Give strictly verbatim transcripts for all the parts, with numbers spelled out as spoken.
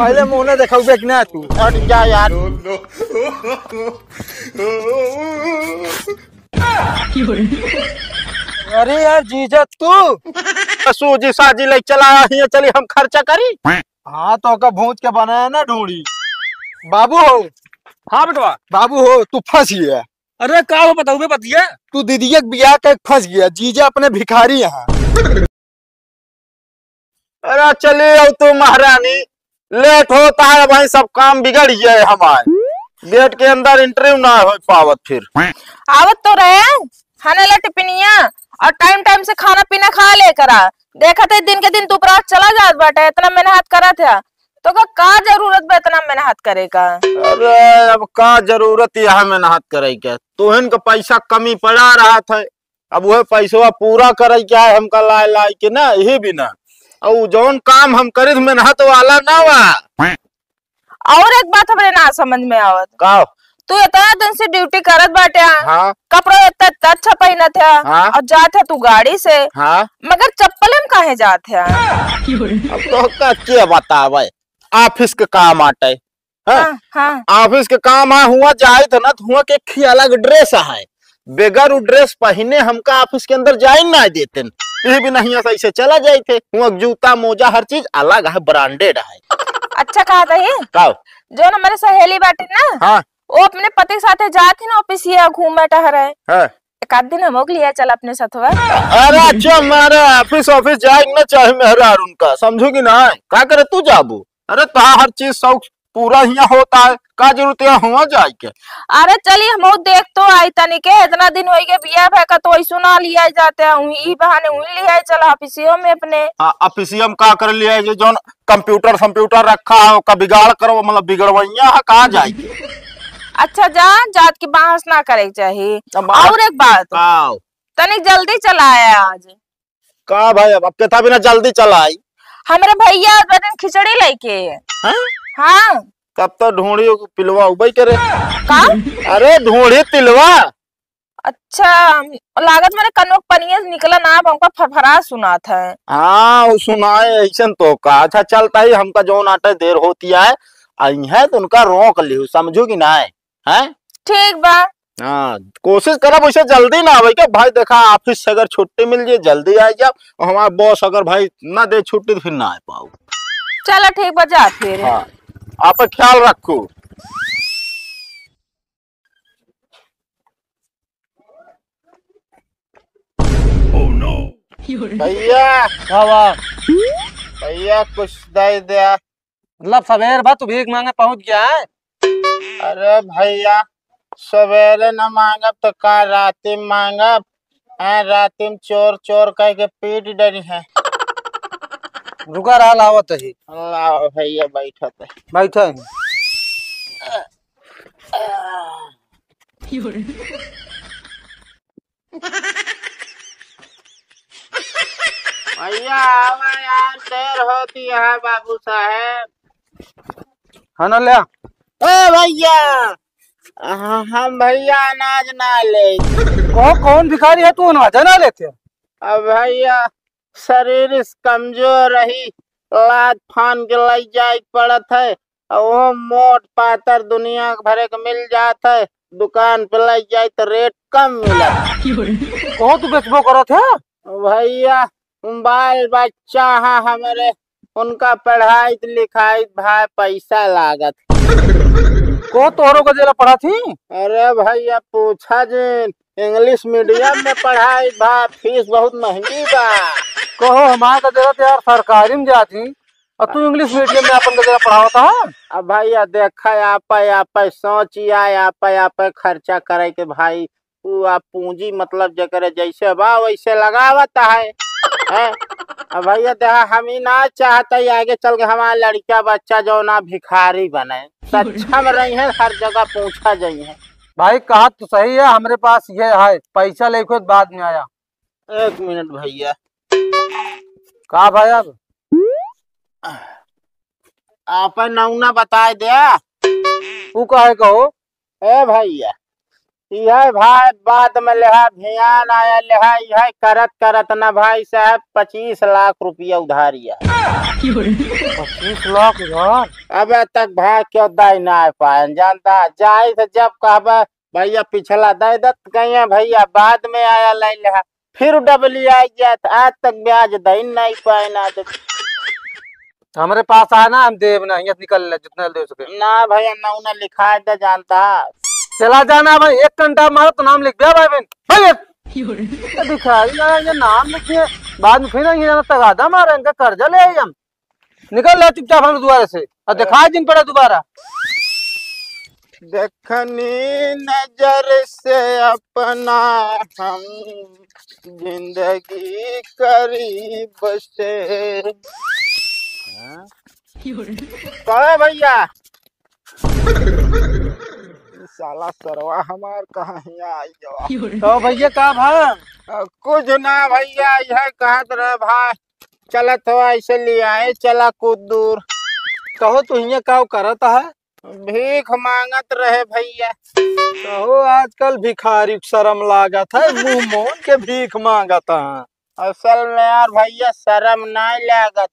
पहले मुँह ना देखाउबे कि ना तू? हट जा यार। अरे यार जीजा तू। सूजी साजी ले चला हियाँ, चली हम खर्चा करी। हाँ, तो का भूज के बनाया ना ढूंढी। बाबू हो। हाँ बेटवा। बाबू हो, तू फंस गया। अरे का हो बताउबे बतिया? तू दीदिया के बियाह के फंस गया, जीजा अपने भिखारी यहाँ। अरे चली अब तू महारानी, लेट होता है भाई, सब काम बिगड़ गया है हमार। गेट के अंदर एंट्री ना हो पावत फिर। आवत तो रहे, खाने ला टिफिनिया और टाइम टाइम से खाना पीना खा ले करा। देखत है दिन के दिन तू उपरात चला जात बाटे, इतना मेहनत करत है, तो का, का जरूरत बा इतना मेहनत करे का? अरे अब का जरूरत है मेहनत करे के? तोहन के पैसा कमी पड़ा रहत है, अब वह पैसवा पूरा करे के है हमका लाए लाए के ना, यही बिना। और जौन काम हम करित मेहनत वाला ना बा। और एक बात हमरे ना समझ में आवत। का? तू इतना दिन से ड्यूटी करत बाटे, हाँ। कपड़ा इतना, इतना अच्छा पहनत है, हाँ। और जात है तू गाड़ी से, हाँ। मगर चप्पले में काहे जात है? अब तो का के बतावे, ऑफिस के काम आटे, हैं? हाँ, हाँ। ऑफिस के काम है, हुआ जाइत है ना, तो हुआ के एक ही अलग ड्रेस है, बगैर उ ड्रेस पहिने हमका ऑफिस के अंदर जाए ना देते। यही भी नहीं ऐसा, ऐसे चला जाए थे। हुआ जूता, मोजा, हर चीज अलग है, ब्रांडेड है। अच्छा कहा था ये? का? जो हमारे सहेली बाटे ना, हाँ। वो अपने पति के साथे जात ही ना ऑफिस, ये घूमे टहरे। हाँ। एक आध दिन हमो के लिए चल अपने साथवा। अरे अच्छा, हमारा ऑफिस, ऑफिस जाए ना चाहे मेहरार उनका, समझू कि ना? का करे तू जाबू? अरे तोहार हर चीज शौक पूरा हियाँ होता है, का जरूरत है हुआ जाए के? अरे चली, हम देख तो आई तनी के, इतना दिन होई गए बियाह भय का, तो ऐसो ना लिया जाते हैं, उही, ई बहाने उही लिया चला ऑफिसियो में अपने। हाँ, ऑफिसियो में का कर लिया, जो जौन कंप्यूटर, कंप्यूटर रखा है, ओका बिगाड़ करो, मतलब बिगड़वैया है, कहाँ जाए के? अच्छा जा, जात के बहस ना करे के चाही। अब बात और एक बात, का? तनी जल्दी चलाया आज। का भाई, अब, अब केथा बिना जल्दी चला आई? हमरे भैया बदन खिचड़ी लेके। हैं? हाँ। तब तो ढूंढी पिलवा उबई करे। का? अरे ढूंढी तिलवा। अच्छा, लागत मेरे कनों के पनिया से निकला ना, अब हमका फरफरा सुनात है। हाँ, वो सुनाए ऐसन तो का। अच्छा चलता ही, हमका जौन आटे देर होती है, आई है तो उनका रोक लिहू, समझू कि ना? हैं? ठीक बा। हाँ, कोशिश करब वैसे जल्दी ना आवे के भाई, देखा ऑफिस से अगर छुट्टी मिल जाए जल्दी आ जाओ, और हमारा बॉस अगर भाई ना दे छुट्टी तो फिर ना आ पाओ। चलो ठीक बा, जा फिर। हाँ, आप ख्याल रखो। भैया, का बा? भैया कुछ दे दे। मतलब सवेर बा तू भीख मांगे पहुंच गया है? अरे भैया, सवेरे न मांगब तो का राती में मांगब? हैं, राती में चोर चोर कह के पीट डरी है। रुका रहा, लावत ही। लाओ भैया, बैठत है। बैठे हैं। भैया आवा यार, देर होती है बाबू साहेब। खाना ले आ। ए भैया, हम भैया अनाज ना ले। कौन, कौन भिखारी है तू अनाज ना लेते? अब भैया शरीर इस कमजोर रही, लात फान के लई जाए के पड़त है, और वो मोट पातर दुनिया भरे के मिल जात है, दुकान पे लई जाए तो रेट कम मिलत। कहो तू बेचबो करत है? भैया, बाल बच्चा है हमरे, उनका पढ़ाई लिखाई भाई पैसा लागत। को तोहरो गजेला पढ़ा थी? अरे भैया पूछा जिन, इंग्लिश मीडियम में पढ़ाई बा, फीस बहुत महंगी बा। कहो हमार गजेला तो यार सरकारी में जाती, और तू इंग्लिश मीडियम में अपन गजेला पढ़ावता है? अब भैया देखा, आप, आप सोचिया, आप, आप खर्चा करे के भाई, उ आप पूंजी मतलब जेकरे जैसे बा वैसे लगावत है, हैं? अब भैया देखा, हम ही ना चाहते ही आगे चल के हमारा लड़का बच्चा जो ना भिखारी बने, सक्षम रही है, हर जगह पहुंचा जाई है। भाई कहा तो सही है, हमरे पास ये है, पैसा लेके बाद में आया। एक मिनट भैया। का भाई अब? आपन नौना बताए दे। उ काहे कहो? ए भैया, यह भाई बाद में लेहा, ध्यान आया लेहा, यह करत करत ना भाई साहब पच्चीस लाख रुपया उधारिया। पच्चीस लाख उधार? अब तक भाई क्यों दे ना पाए, जानता, जाए से जब कहबा भैया पिछला दे दत गए भैया, बाद में आया ले लेहा, फिर डबली आ जात, आज तक ब्याज दे नहीं पाए ना दे। हमरे पास आ ना, हम देब ना, हियाँ से निकल ले, जितना दे सके। ना भैया, ना उन्हें लिखाए दे, जानता। चला जाना भाई, एक घंटा मारो तो नाम लिख दिया भाई बहन। भाई, ये भिखारी ना, ये नाम लिखिए, बाद में फिर ये ना तगादा मारे, इनका कर्जा ले आई हम। निकल ले चुपचाप हम दुआरे से, और दिखाई दिन पड़ा दोबारा। देखनी नजर से अपना हम जिंदगी करीब से। हाँ? कहे भैया, साला सरवा हमार कहाँ हियाँ आई गवा? तो भैया का भा? अ, कुछ ना भैया, यह कहत रहे भाई, चलत हो ऐसे ले आए, चला कुछ दूर। कहो तू हियाँ का करत है? भीख मांगत रहे भैया। कहो आजकल भिखारी को शर्म लागत है, मुंह मोन के भीख मांगत है। असल में यार भैया शर्म नाय लागत।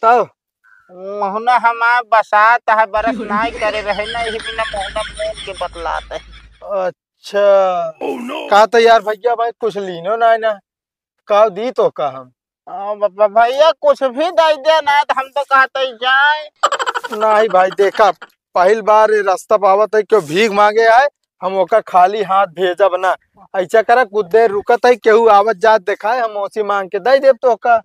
तब? मुहना हमार बसात है, बरस नाय करे रहे ना, यही बिना मुहना मोन के बतलात है। अच्छा। का तो यार भैया भाई कुछ लीनो ना ना, का दी तो का हम? आ, ब-, ब-, भैया कुछ भी दे दे ना तो हम तो कहते ही जाए। नहीं भाई देखा, पहिल बार ये रास्ता पावत है, क्यों भीख मांगे आए, हम ओका खाली हाथ भेजब ना। ऐसा करा, कुछ देर रुकत है, केहू आवत जात देखाए, हम ओसी मांग के दे देब तो का।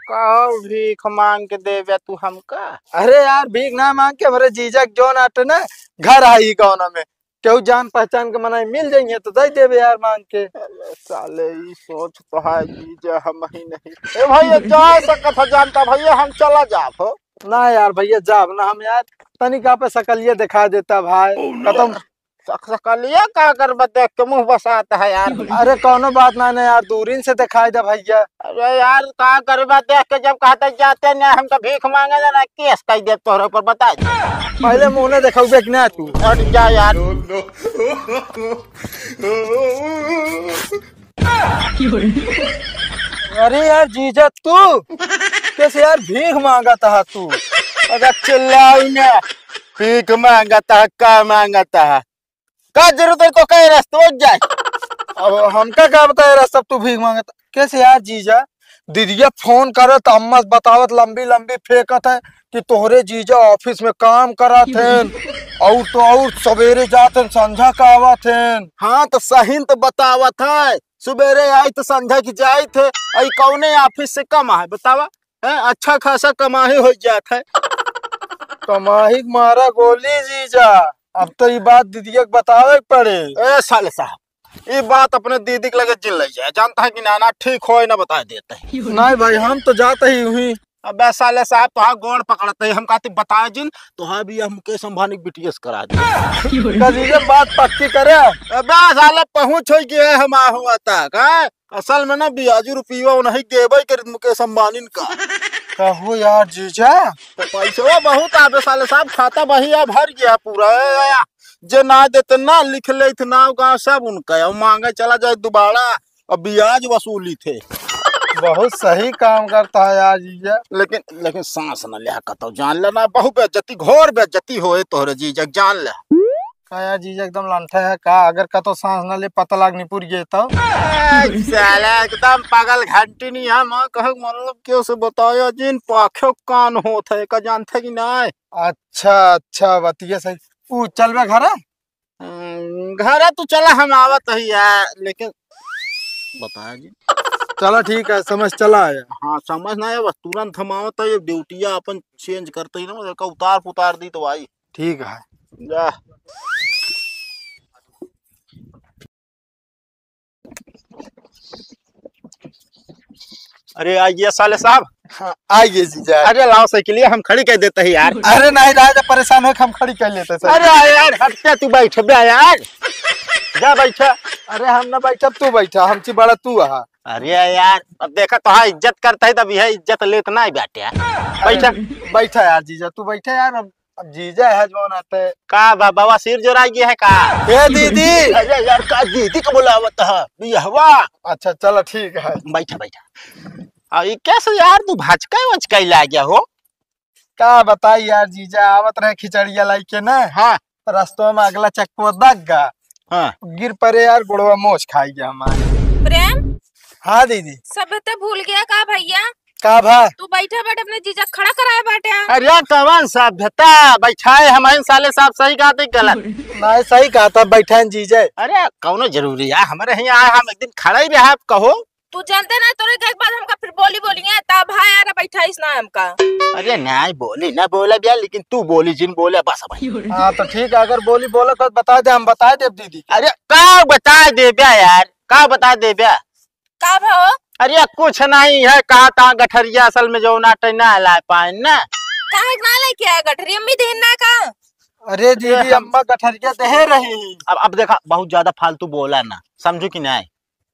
कहो भीख मांग के देबे तू हमका? अरे यार, भीख ना मांग के, हमरे जीजा के जौन आटे ना, घर आई गाँव में, केहू जान पहचान के मनई मिल जाइए तो दे देबे यार मांग के। अरे साले, ई सोच तो है जीजा हम ही नहीं। ए भैया, जा सकत है जानता भैया, हम चला जाब हो। ना यार भैया, जाब ना हम यार, तनिका पे सकलिया दिखा देता भाई। Oh no। खत्म। सक-, सकलिया का करबा देख के मुंह बसात है यार। अरे कौनो बात ना, ना यार, दूरिन से दिखाई दे भैया। अरे यार का करबा देख के, जब कहते जाते नहीं हम तो भीख मांगे ना, केस कह दे तोहरे ऊपर, बता दे। पहले मुंह ने दिखाओगे कि ना तू? हट जा यार। अरे यार जीजा तू कैसे यार भीख मांगत हा तू? अरे चिल्लाऊ ना, भीख मांगत हा, का मांगत हा? का जरूरत है तो कहे रास्ते हो जाए। अब हमका का बताए रास्ता तू भीख मांगत? कैसे यार जीजा? दीदिया फोन करत, अम्मा से बतावत, लंबी लंबी फेंकत है कि तोहरे जीजा ऑफिस में काम करत हैं, और तो और सवेरे जात हैं, संझा का आवत हैं। हाँ, तो सही तो बतावत है, सवेरे आई तो संझा की जाइत है। आई कौने ऑफिस से कम है बतावा? हैं, अच्छा खासा कमाही हो जात है। कमाही के मारा गोली जीजा, अब तो ई बात दीदिया के बतावे के पड़े। ए साले साहब, ई बात अपने दीदी के लगे जिन ले जाए, जानता है कि ना, ना ठीक होए ना बताए देते हैं। नहीं भाई, हम तो जाते ही हुई। अबे साले साहब, तोहार गोड़ पकड़ते ही हम कहते बताए जिन, तोहार भी हम मुकेश अंबानी के बीटीएस करा दे। का जीजा बात पक्की करे? अबे साले पहुँच हो गए हम हुआ तक, हैं? असल में ना बियाजू रुपया नहीं देबे करे मुकेश अंबानी का। कहो यार जीजा। तो पैसवा बहुत आबे साले साहब, खाता बहिया भर गया पूरा। ए, ए, जे ना देते ना लिख लेत नाव गाँव सब उनका, और मांगे चला जाए दोबारा, और ब्याज वसूली थे। बहुत सही काम करता है यार जीजा। लेकिन, लेकिन सांस न ले कतौ, जान लेना, बहुत बेइज्जती, घोर बेइज्जती होए तोहरे जीजा, जान ले। का यार जीजा एकदम लंठा है का? अगर कतौ सांस न ले पता लाग निपुर गए तो? ए, साला एकदम पागल घंटी नहीं है, मैं कहूँ मतलब क्यों से बताया जिन पाखो कान होत है, का जानते कि नहीं? अच्छा, अच्छा, बतिया सही। ऊ चलबे घरे? हम्म, घरे तू चला, हम आवत ही यार, लेकिन बताया जी। चला ठीक है, समझ चला आया। हाँ, समझ ना आया, बस तुरंत हम आवत है, ये ड्यूटिया अपन चेंज करते ही ना, मतलब का उतार पुतार दी तो भाई। ठीक है। जा। अरे आइए साले साहब। हाँ, आइए जीजा। अरे लाओ साइकिलिया हम खड़ी कर देते हैं यार। अरे नहीं राजा, परेशान हो, हम खड़ी कर लेते हैं सर। अरे यार हट के तू बैठ बे यार। जा बैठा। अरे हम ना बैठब, तू बैठा, हम ची बड़ा तू आहा। अरे यार अब देखा तो हाँ इज्जत करता है तब यह इज्जत लेत ना बैठे यार। बैठा। बैठा यार जीजा, तू बैठा यार, अब अब जीजा है जौन आते। का बा-, बवासीर जोराइ गया है का? ए दीदी। अरे यार, का दीदी का बोलावत ह? बियहवा। अच्छा, चलो ठीक है। बैठा, बैठा। आ, ई कैसे यार, तू भचकाइ वचकाइ लाग गया हो? का बताई यार जीजा, आवत रहे खिचड़िया लाइके ना। हाँ। रस्तवा में अगला चक्कवा दग गा। हाँ। गिर परे यार, गोड़वा मोच खाइ गया हमार। प्रेम? हाँ दीदी। सभ्यता भूल गया का भइया? का भा? तू बैठा बैठ अपने जीजा खड़ा कराए बाटे। अरे कवन सभ्यता? बैठाए हम साले साहब, सही कहत ही गलत? नहीं, सही कहत ह, बैठाए जीजा। अरे कौनो जरूरी है, हमरे हियाँ आए, हम एक दिन खड़ा ही रहा, कहो। तू जानते ना, तोरे के एक बार हमका फिर बोली बोली है, तब हाँ यार, बैठाइस ना हमका। अरे नाहीं बोली, ना बोला बिया, लेकिन तू बोली जिन बोले बस भाई। हाँ तो ठीक है, अगर बोली बोले तो बताइ दे, हम बताइ देब दीदी। अरे का बताइ देब्या यार, का बताइ देब्या? का भा हो? अरे कुछ नाहीं है, कहा था गठरिया असल में जौन आटे ना लाइ पाएन ना। काहे के ना लइके आए गठरी, अम्मी दीन ना का? अरे दीदी, अम्मा गठरिया देहे रही। अब, अब देखा, बहुत ज्यादा फालतू बोला ना, समझू कि नाहीं?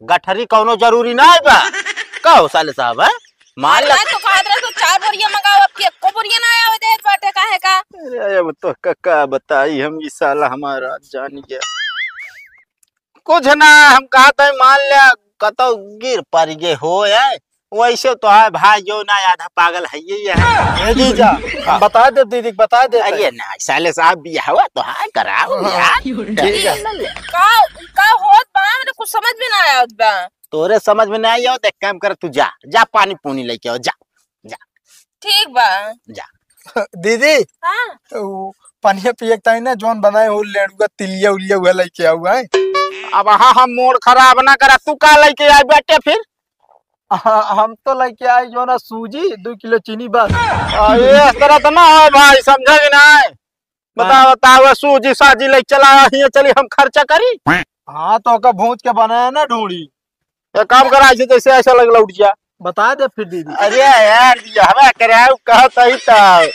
गठरी कौनो जरूरी नाहीं बा। का हो साले साहब, हैं? मान ला। मैं तो कहत रहे तो चार बोरिया मंगाओ, अब की एको बोरिया ना आवे देत बाटे, काहे का? अरे अब तो का, का बताई हम, ई साला हमारा जान गया। कुछ ना, हम कहत है मान ले कतौ गिर पड़ गए हो, है? वैसे तो है भाई, जो ना आधा पागल है ये, ये है। ए जीजा, हम बताइ देब दीदी के, बताइ देब। अरे ना साले साहब, बियाहवा तो है, कराओ हाँ, यार। ठीक है। का, का होत बा? हमरे कुछ समझ में ना आवत बा। तोरे समझ में ना आवत, एक काम कर, तू जा, जा पानी पूनी लइके आओ, जा, जा। ठीक बा। जा। दीदी, हाँ। उ पनिया पिए के ताई ना, जौन बनाए हो लेड़ुआ तिलिया उलिया हुआ लइके आऊ है। अब हाँ, हम मूड खराब ना करा, तू का लइके आए बाटे फिर? हाँ, हम तो लइके आए जो ना सूजी, दो किलो चीनी बस। आ, ये इस तरह तो ना हो भाई, समझा कि नाहीं? बता, हाँ। बता, वो सूजी साजी लइके चला, हियाँ चली हम खर्चा करी। हाँ, तो ओका भूंज के बनाया ना ढूंढी। एक काम करा, ऐसे जैसे ऐसा लग लौट जा। बता दे फिर दीदी। अरे यार, ये हवा कराऊ कहत ही तो।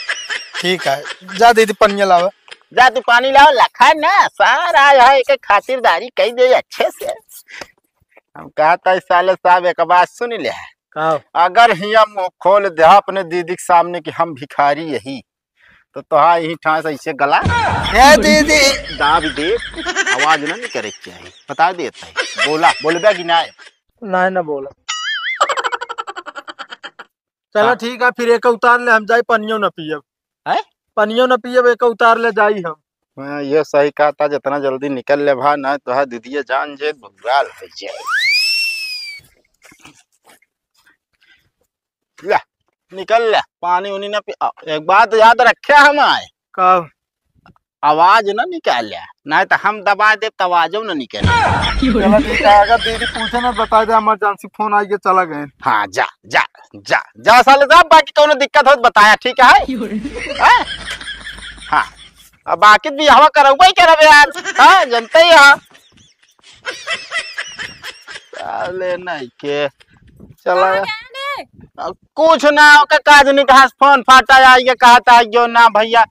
ठीक है, जा दीदी पनिया लावा। जा तू पानी लाओ, लखा ना, सारा यहाँ एक एक खातिरदारी कई दे अच्छे से। हम कहत ही साले साहब, एक बात सुन ले। का? अगर हिया मुँह खोल दे अपने दीदी के सामने कि हम भिखारी यही, तो तोहा यही ठास ऐसे गला ए दीदी। दाब दे, आवाज ना निकरे के चाही। बता देत ही, बोला, बोलबे कि नाहीं? नाहीं ना बोला। चला हाँ। ठीक है, फिर एक उतार ले, हम जाई पनियो ना पियब। हैं? पनियो ना पियब, एक उतार ले जाई हम। हाँ, ये सही कहत ह, जितना जल्दी निकल ले भा, ना तो है दीदिया जान जे बवाल हो जाए। ले, निकल ले, पानी उनी ना पी। आ, एक बात याद रखे हमारे। का? आवाज ना निकाले, नाहीं तो हम दबा देब तो आवाजो ना निकले। चला ठीक है, अगर दीदी पूछे ना बताइ दे, emergency phone आइके चला गए। हाँ, जा, जा, जा, जा साले साहब, बाकी कौनो दिक्कत हो तो बताया, ठीक है? हैं? हाँ, अब बाकी बियाहवा करउबे ही करब यार, हाँ, जनते ही हाँ। साले नहीं के। चला। कहाँ गया ने? अब कुछ ना, ओकर काज नहीं, कहाँ से फोन फाटा आइके कहत ह, जो ना भइया,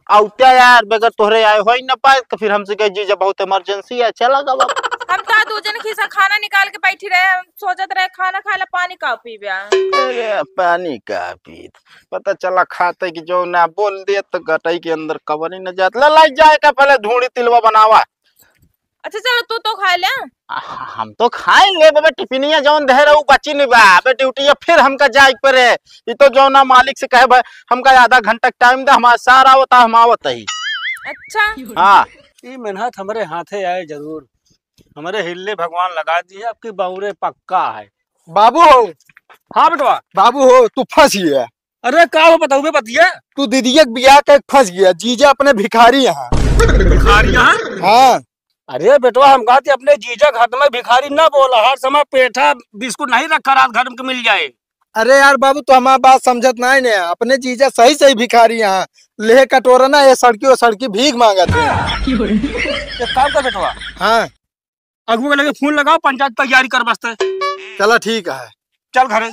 आउते यार, बगैर तोहरे आए हो ही ना पाए, तो फिर हमसे कहे, "जीजा, बहुत emergency है, चला गवा।" हम तो दू जन खीसा खाना निकाल के बैठी रहे, हम सोचत रहे, खाना खाए ला पानी का पीबे। अरे, पानी का पीत? पता चला खाते कि जो ना बोल दे, तो गटई के अंदर कवनी न जात। ला, लाई जाए का पहले ढूंढी तिलवा बनावा। अच्छा चलो, तू तो खाए ले। आ, हम तो खाए ले बे, टिफिनिया जौन दे रहू बची नहीं बा बे, ड्यूटी फिर हमका जाए के पड़े। ई तो जौना मालिक से कहे बे, हमका आधा घंटा टाइम दे, हमारा सारा होता, हम आवत ही। अच्छा। हाँ। ई मेहनत हमरे हाथे आए जरूर, हमरे हिल्ले भगवान लगा दी है, आपकी बौरे पक्का है। बाबू हो। हाँ बेटवा। बाबू हो, तू फंस गया। अरे का हो, बताऊ बे बतिया। तू दीदिया के बियाह के फंस गया, जीजा अपने भिखारी यहाँ। भिखारी यहाँ? हाँ। अरे बेटवा, हम कहते अपने जीजा के हाथ में भिखारी ना बोला, हर समय पेठा बिस्कुट नहीं रखा, रात घर में मिल जाए। अरे यार बाबू, तू हमार बात समझत नाहीं ने, अपने जीजा सही सही भिखारी यहाँ, लेहे कटोरा ना, ये सड़की वो सड़की भीख मांगत है। एक काम कर बेटवा। हाँ। अगुआ के लगे फोन लगाओ, पंचायत तैयारी कर बसते। चला ठीक है। चल घरे।